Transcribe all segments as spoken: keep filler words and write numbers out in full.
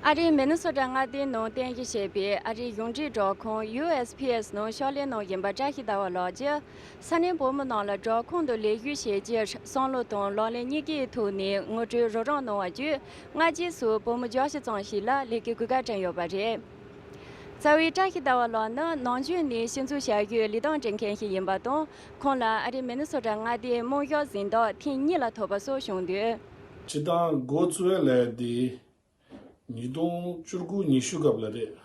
ཨ་རིའི་མི་ནི་སོ་ཊ་མངའ་སྡེའི་ནང་རྟེན་གཞི་བྱས་པའི་ཨ་རིའི་ཡོངས་འབྲེལ་སྦྲག་ཁང་ཡུ་ཨེས་ཕི་ཨེས་ནང་ཕྱག་ལས་གནང་བཞིན་པ་བཀྲ་ཤིས་ཟླ་བ་ལགས་ཀྱིས། ས་གནས་བོད་མི་རྣམས་ལ་སྦྲག་ཁང་དུ་ལས་ཞུགས་བྱེད་རྒྱུར་བསམ་བློ་དང་ལག་ལེན་གཉིས་ཀའི་ཐོག་ནས་ངོ་སྤྲོད་རོགས་རམ་གནང་བ་བརྒྱུད། སྔ་རྗེས་སུ་བོད་མི་བརྒྱ་ཞིག་ཙམ་ཞིག་ལ་ལས་ཀའི་གོ་སྐབས་བསྐྲུན་ཡོད་པ་རེད། རྩ་བའི་བཀྲ་ཤིས་ཟླ་བ་ལགས་ནི་ནམ་རྒྱུན་ནས་སྤྱི་ཚོགས་བྱ་བའི་ལས་དོན་སྒྲུབ་མཁན་ཞིག་ཡིན་པ་དང་། ཁོང་ལ་ཨ་རིའི་མི་ནི་སོ་ཊ་མངའ་སྡེའི་དམངས་ཞབས་གཟེངས་རྟགས་ཐེངས་གཉིས་ལ་ཐོབ་པ་སོགས་བྱུང་འདུག་སྤྱིར་བཏང་འགོ་བཙུགས་ཡ་ལས་དེ་ཉིས་སྟོང་བཅུ་དགུ་ཉི་ཤུ་སྐབས་ལ་རེད།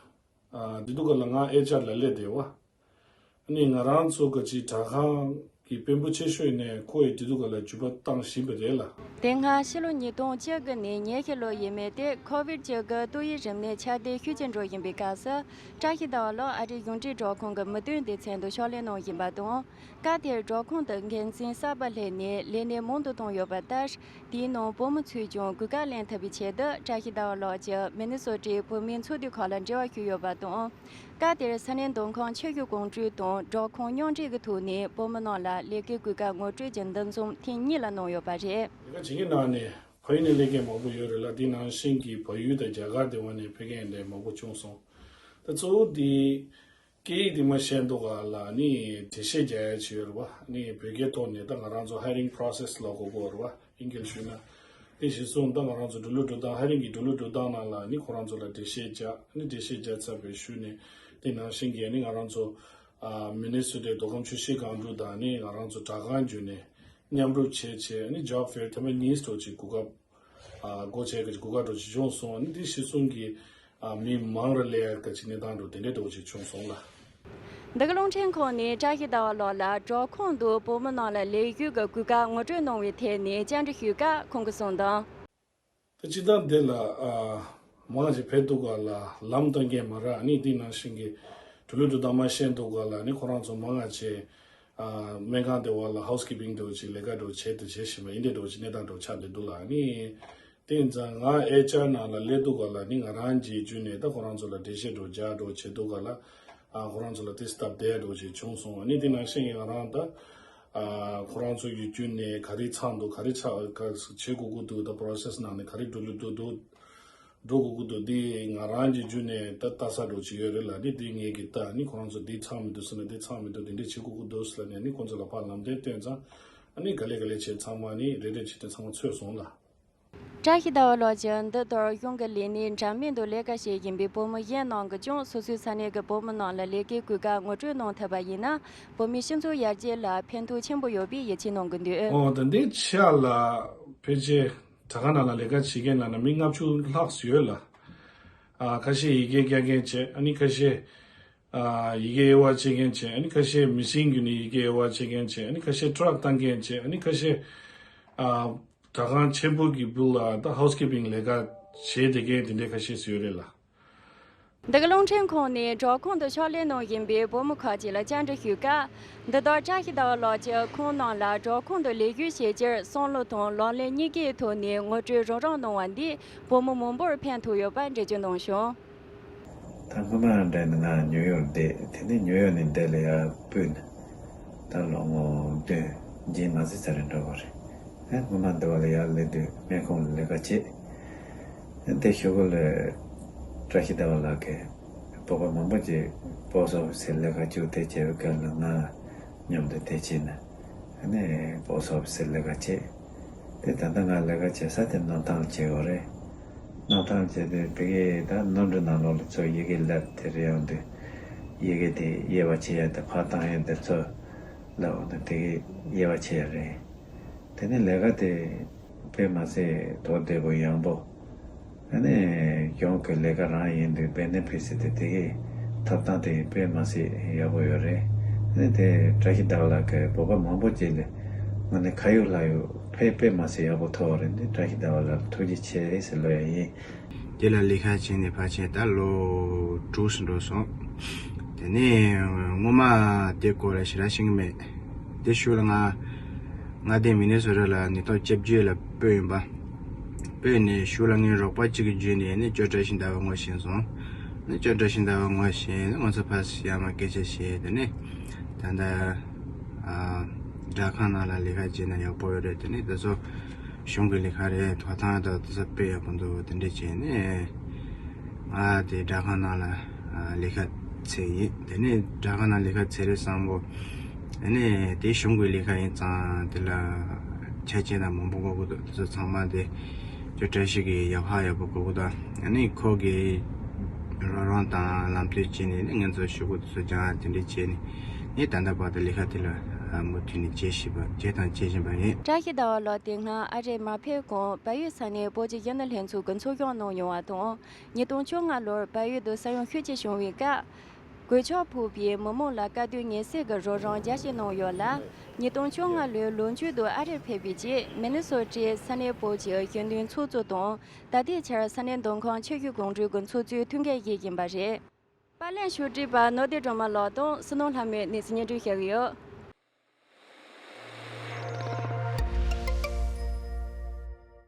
ཨ་དེ་དུས་སྐབས་ལ་ང་ཨེཆ་ཨར་ལ་སླེབས་བསྡད་པ། ཨ་ནི་ང་རང་ཚོ་ག་ཅིག་སྦྲག་ཁང་གི་དཔོན་པོ་ཆེ་ཤོས་ནས་ཁོ་ཡི་དེ་དུས་སྐབས་ལ་འཇུ་བ་བཏང་བཞིན་པ་རེད་ལ། དེ་སྔ་ཕྱི་ལོ་ཉིས་སྟོང་བཅུ་དགུ་ནས་ཉི་ཤུ་ལོ་ཡས་མས་ཏེ་ཁོ་ཝིཌ་བཅུ་དགུ་ཏོག་དབྱིབས་རིམས་ནད་ཁྱབ་གདལ་ཤུགས་ཆེ་འགྲོ་བཞིན་པའི་སྐབས་སུ། བཀྲ་ཤིས་ཟླ་བ་ལགས་ཨ་རིའི་ཡོངས་འབྲེལ་སྦྲག་ཁང་གི་མི་སྡེ་སྡེ་ཚན་དུ་ཕྱག་ལས་གནང་བཞིན་པ་དང་། སྐབས་དེར་སྦྲག་ཁང་དུ་འགན་འཛིན་གསར་པ་སླེབས་ནས་ལས་གནས་མང་དུ་བཏང་ཡོད་པ་ལྟར། དེའི་ནང་བོད་མི་ཚོས་ཀྱང་གོ་སྐབས་ལེན་ཐུབ་པའི་ཆེད་དུ་བཀྲ་ཤིས་ཟླ་བ་ལགས་ཀྱིས་མི་ནི་སོ་ཊའི་བོད་མིའི་ཚོགས་འདུའི་ཁག་ལ་འབྲེལ་བ་ཞུས་ཡོད་པ་དང་། སྐབས་དེར་ས་གནས་མདོ་ཁམས་ཆུ་བཞི་སྒང་དྲུག་དང་སྦྲག་ཁང་མཉམ་འབྲེལ་གྱི་ཐོག་ནས་བོད་མི་རྣམས་ལ་ལས་ཀའི་གོ་སྐབས་ངོ་སྤྲོད་ཀྱི་འདུ་འཛོམས་ཐེངས་གཉིས་ལ་གནང་ཡོད་པ་རེད། ལས་ཀ་བྱེད་མཁན་ནང་ནས་ཕ་ཡུལ་ནས་སླེབས་མཁན་མང་པོ་ཡོད་རེད་ལ། དེ་ནང་བཞིན་གྱི་བལ་ཡུལ་དང་རྒྱ་གར་དེ་བ་ནས་ཕེབས་མཁན་དེ་མང་པོ་བྱུང་སོང་། ད་གཙོ་བོ་དེ་སྐད་ཡིག་དེ་མ་ཤེས་མདོག་ག་ལ་ནི་འགྲེལ་བཤད་རྒྱག་ཡ་ཅིག་ཡོད་རེད་བ། ནི་བོད་སྐད་ཐོག་ནས་ད་ང་རང་ཚོ་hiring process་ལ་གོ་དགོས་རེད་བ། ཨིན་སྐད་ཞུས་ན། དེ་གཞི་བཟུང་ད་ང་རང་ཚོ་འགྲོ་ལུགས་འགྲོ་སྟངས་hiring་གི་འགྲོ་ལུགས་འགྲོ་སྟངས་ནང་ལ་ནི་ཁོ་རང་ཚོ་ལ་འགྲེལ་བཤད་རྒྱག་ནི་འགྲེལ་བཤད་རྒྱག་ཚར་བའི་ཤུལ་ནས་དེ་ནང་བཞིན་གྱི་ནི་ང་རང་ཚོ་ཨ་མི་ནི་སོ་ཊའི་མདོ་ཁམས་ཆུ་བཞི་སྒང་དྲུག་དང་ནི་ང་རང་ཚོ་སྦྲག་ཁང་བརྒྱུད་ནས་མཉམ་རུབ་བྱས་བྱས་ནི་job fair་ཐེངས་མ་གཉིས་འགྲོ་ཅིག་གོ་སྐབས་ཨ་སྒོ་ཕྱེ་གི་གོ་སྐབས་འགྲོ་ཅིག་བྱུང་སོང་། ནི་དེ་གཞི་བཟུང་གི་ཨ་མི་མང་རུ་སླེབས་ཡ་གི་ཅིག་གནས་སྟངས་འགྲོ་དེ་འདྲའི་འགྲོ་ཅིག་བྱུང་སོང་ལ། འདི་ག་རླུང་འཕྲིན་ཁང་ནས་བཀྲ་ཤིས་ཟླ་བ་ལགས་ལ་སྦྲག་ཁང་དུ་བོད་མི་རྣམས་ལ་ལས་ཞུགས་ཀྱི་གོ་སྐབས་ངོ་སྤྲོད་གནང་བའི་ཐད་ནས་བཅར་འདྲི་ཞུས་སྐབས་ཁོང་གིས་གསུངས་དོན། ད་སྤྱིར་བཏང་འདི་ལ་ཨ་མང་ཆེ་ཕེབས་འདུག་ག་ལ་ལམ་སྟོན་མཁན་མ་རག་ནི་དེ་ནང་བཞིན་གྱི་འགྲོ་ལུགས་འགྲོ་སྟངས་མ་ཤེས་འདུག་ག་ལ་ནི་ཁོ་རང་ཚོ་མང་ཆེ་ཨ་སྨན་ཁང་དེ་བ་ལ་housekeeping་དེ་བ་ཅིག་ལས་ཀ་འགྲོ་བྱེད་དུ་བྱེད་བཞིན་པ་ཡིན་དེ་འགྲོ་ཅིག་གནས་སྟངས་འགྲོ་ཆགས་བསྡད་འདུག་ལ་ནི། དེ་ཡིན་ཙང་ང་ཨེཆ་ཨར་ནང་ལ་སླེབས་འདུག་ག་ལ་ནི་ང་རང་གིས་བརྒྱུད་ནས་ད་ཁོ་རང་ཚོ་ལ་འགྲེལ་བཤད་འགྲོ་རྒྱག་འགྲོ་བྱེད་འདུག་ག་ལ། ཨ་ཁོ་རང་ཚོ་ལ་དེ་སྟབས་བདེ་འགྲོ་ཅིག་བྱུང་སོང་། ཨ་ནི་དེ་ནང་བཞིན་གྱི་ང་རང་ད་ཨ་ཁོ་རང་ཚོ་ཡི་བརྒྱུད་ནས་ག་རེ་ཚང་འདུག་ག་རེ་ཆགས་ག་བྱེད་དགོས་ཀྱི་འདུག་ད་process་ནང་ནས་ག་རེ་འགྲོ་ལུགས་འདུག་འདུག་འགྲོ་དགོས་ཀྱི་འདུག་དེ་ང་རང་གི་བརྒྱུད་ནས་ད་ལྟ་ས་འགྲོ་ཅིག་ཡོད་རེད་ལ། ནི་དེ་ངེད་ཀྱི་ད་ནི་ཁོ་རང་ཚོ་དེ་ཚང་མི་འདུག་ཟེར་ན་དེ་ཚང་མི་འདུག་དེ་འདྲས་བྱེད་དགོས་ཀྱི་འདུག་ཟེར་ལ་ནས་ནི་ཁོ་ཚོ་ལ་ཕར་ལམ་སྟོན་བཏོན་ཙང་། ཨ་ནི་ག་ལེ་ག་ལེ་བྱས་ཚང་མ་ནི་རེ་རེ་བྱས་ཏེ་ཚང་མ་ཚུད་སོང་ལ། བཀྲ་ཤིས་ཟླ་བ་ལགས་ཀྱིས་འདི་ལྟར་གཞུང་གི་ལས་གནས་འདྲ་མིན་དུ་ལས་ཀ་བྱེད་བཞིན་པའི་བོད་མི་གཞན་རྣམས་ཀྱིས་ཀྱང་སོ་སོའི་ས་གནས་ཀྱི་བོད་མི་རྣམས་ལ་ལས་ཀའི་གོ་སྐབས་ངོ་སྤྲོད་གནང་ཐུབ་པ་ཡིན་ན། བོད་མིའི་སྤྱི་ཚོགས་ཡར་རྒྱས་ལ་ཕན་ཐོགས་ཆེན་པོ་ཡོད་པའི་ཡིད་ཆེས་གནང་གི་འདུག་ཨོ་ད་འདི་ཆ་ལ་ཕལ་ཆེར་དྲ་ཁང་ནང་ལ་ལས་ཀ་བྱེད་མཁན་ལ་ན་མི་ལྔ་བཅུ་ལྷག་ཙམ་ཡོད་ལ། ཨ་ཁ་ཤས་ཡི་གེ་རྒྱག་མཁན་བྱས། ཨ་ནི་ཁ་ཤས་ཨ་ཡི་གེ་དབྱེ་བ་ཕྱེ་མཁན་བྱས། ཨ་ནི་ཁ་ཤས་མི་སེར་བརྒྱུད་ནས་ཡི་གེ་དབྱེ་བ་ཕྱེ་མཁན་བྱས། ཨ་ནི་ཁ་ཤས་ཊག་བཏང་མཁན་བྱས། ཨ་ནི་ཁ་ཤས་ཨ་དྲ་ཁང་ཆེན་པོ་གི་སྦུག་ལ་ད་housekeeping་ལས་ཀ་བྱེད་བསྡད་མཁན་དེ་འདྲའི་ཁ་ཤས་སུ་ཡོད་རེད་ལ། འདི་ག་རླུང་འཕྲིན་ཁང་ནས་སྦྲག་ཁང་དུ་ཕྱག་ལས་གནང་བཞིན་པའི་བོད་མི་ཁག་ཅིག་ལ་བཅར་འདྲི་ཞུས་སྐབས། འདི་ལྟར་བཀྲ་ཤིས་ཟླ་བ་ལགས་ཀྱིས་ཁོང་རྣམས་ལ་སྦྲག་ཁང་དུ་ལས་ཞུགས་བྱེད་རྒྱུར་བསམ་བློ་དང་ལག་ལེན་གཉིས་ཀའི་ཐོག་ནས་ངོ་སྤྲོད་རོགས་རམ་གནང་བ་འདིས་བོད་མི་མང་པོར་ཕན་ཐོགས་ཡོད་པ་འགྲེལ་བརྗོད་གནང་བྱུང་། ད་སྔོན་མ་འདྲ་ནི་ང་ནིའུ་ཡོག་བསྡད། དེ་ནས་ནིའུ་ཡོག་ནས་འདི་ལ་ཡར་སྤོས་ནས་ད་ལོ་ངོ་བདུན་རྗེས་མ་ཟིན་ཚར་རེ་འགྲོ་བ་རེད། ཨེ་སྔོན་མ་འདི་བ་ལ་ཡར་སླེབས་དུས་སྨན་ཁང་ལ་ལས་ཀ་བྱེད། ཨེ་དེ་ཤོག་གུ་ལ་བཀྲ་ཤིས་ཟླ་བ་ལགས་ཀྱིས་བོད་པ་མང་པོ་ཅིག་པོ་སི་ཊི་ཨོ་ཕི་སི་ལ་ལས་ཀ་བཅུག་དེ་བྱས་པའི་སྐབས་ལ་ང་མཉམ་དུ་དེ་བྱས་ནས་ཨ་ནི་པོ་སི་ཊི་ཨོ་ཕི་སི་ལ་ལས་ཀ་བྱེད། དེ་ད་ལྟ་ང་ལས་ཀ་བྱེད་ས་དེ་གནམ་ཐང་ལ་བྱེད་ཡོད་རེད། གནམ་ཐང་ལ་བྱེད་དུས་ཕ་གི་ད་ནོར་འཁྲུལ་ནང་ལོགས་ལ་ཚོ་ཡི་གེ་ལབ་དེ་རེད། ཡོང་དུས་ཡི་གེ་དེ་དབྱེ་བ་ཕྱེ་ཡ་དེ་ཕར་བཏང་ཡ་དེ་ཚོ་ལབ་འོང་དུས་དེ་གི་དབྱེ་བ་ཕྱེ་ཡ་རེད། དེ་ནས་ལས་ཀ་དེ་དཔེ་མ་སྲིད་དོ་བདེ་པོ་ཡག་པོ། ཨ་ནི་གཞུང་གི་ལས་ཀ་རང་ཡིན་དུས་བེ་ནེ་ཕི་སི་དེ་དེ་གི་ཐོབ་ཐང་དེ་དཔེ་མ་སྲིད་ཡག་པོ་ཡོད་རེད། ཨ་ནི་དེ་བཀྲ་ཤིས་ཟླ་བ་ལགས་ཀྱིས་བོད་པ་མང་པོ་ཅིག་ལ་དངོས་གནས་ཁ་ཡོད་ལག་ཡོད་ཕེབས་དཔེ་མ་སྲིད་ཡག་པོ་ཐོབ་པ་རེད། འདི་བཀྲ་ཤིས་ཟླ་བ་ལགས་ལ་ཐུགས་རྗེ་ཆེ་ཟེར་ལབ་ཡ་ཡིན། དེ་ལ་ལས་ཀ་བྱས་ནས་ཕལ་ཆེར་ད་ལོ་དྲུག་ཙམ་འགྲོ་སོང་། དེ་ནས་སྔོན་མ་དེ་སྐོར་ལ་ཞེ་དྲག་ཤེས་ཀྱི་མེད། དེ་ཤུལ་ལ་ང་མངའ་སྡེ་མི་ནི་སོ་ཊ་ལ་ཉིས་སྟོང་བཅུ་བཞི་ལ་སྤོས་ཡིན་པ། སྤོས་ནས་ཤུལ་ལ་ངའི་རོགས་པ་གཅིག་གི་བརྒྱུད་ནས་ནི་ཅོ་བཀྲ་ཤིས་ཟླ་བ་ངོ་ཤེས་སོང་། ནི་ཅོ་བཀྲ་ཤིས་ཟླ་བ་ངོ་ཤེས་ནི་ང་ཚོ་ཕར་ཡར་མར་སྐད་ཆ་བཤད། དེ་ནས་ད་ལྟ་ཨ་སྦྲག་ཁང་ནང་ལ་ལས་ཀ་བྱས་ན་ཡག་པོ་ཡོད་རེད། དེ་ནས་དེ་ཚོ་གཞུང་གི་ལས་ཀ་རེད། ཐོབ་ཐང་དང་དེ་ཚོ་དཔེ་ཡག་པོ་འདུག་དེ་འདྲས་བྱས་ནས་ ཨ་དེ་སྦྲག་ཁང་ནང་ལ་ཨ་ལས་ཀ་བྱས་ཡིན། དེ་ནས་སྦྲག་ཁང་ནང་ལས་ཀ་བྱས་རེད་བསམ་གོ། དེ་ནས་དེ་གཞུང་གི་ལས་ཀ་ཡིན་ཙང་དེ་ལ་ཆ་རྐྱེན་དང་མང་པོ་དགོས་ཀྱི་འདུག་དེ་ཚོ་ཚང་མ་དེ་ཅོ་བཀྲ་ཤིས་ཀྱི་ཡག་ཧ་ཡག་པོ་དགོས་ཀྱི་འདུག་ཨ་ནི་ཁོ་གིས་རོགས་རམ་དང་ལམ་སྟོན་བྱས་ནས་ནི་ང་ཚོ་ཞུ་སྒོ་དེ་ཚོ་སྦྱང་དེ་འདྲས་བྱས་ནས་ནི་ད་ལྟ་བར་དུ་ལས་ཀ་དེ་ལ་མུ་མཐུད་ནས་བྱེད་བཞིན་པ་བྱས་དང་བྱེད་བཞིན་པ་ཡིན། བཀྲ་ཤིས་ཟླ་བ་ལགས་དེ་སྔ་ཨ་རིར་མ་ཕེབས་གོང་བལ་ཡུལ་ས་གནས་བོད་ཀྱི་གཞོན་ནུ་ལྷན་ཚོགས་ཀྱི་ཚོགས་སྐྱོང་གནང་མྱོང་བ་དང་། ཉིས་སྟོང་བཅོ་ལྔ་ལོར་བལ་ཡུལ་དུ་ས་ཡོམ་ཤུགས་ཆེ་བྱུང་བའི་སྐབས། གོད་ཆག་ཕོག་པའི་མི་མང་ལ་དཀའ་སྡུག་ངལ་སེལ་གྱི་རོགས་རམ་རྒྱ་ཆེ་གནང་ཡོད་ལ། ཉིས་སྟོང་བཅོ་ལྔ་ལོའི་ལོ་མཇུག་ཏུ་ཨ་རིར་ཕེབས་པའི་རྗེས་མི་ནི་སོ་ཊའི་ས་གནས་བོད་ཀྱི་གཞོན་ནུའི་ཚོགས་གཙོ་དང་ད་ལྟའི་ཆར་ས་གནས་མདོ་ཁམས་ཆུ་བཞི་སྒང་དྲུག་གི་ཚོགས་གཙོའི་ཐུགས་འགན་བཞེས་བཞིན་པ་རེད། པར་ལེན་ཞུ་སྒྲིག་པ་ནོར་བདེ་སྒྲོལ་མ་ལགས་དང་བསོད་ནམས་ལྷ་མོས་གནས་ཚུལ་སྙན་སྒྲོན་ཞུ་གི་ཡོད།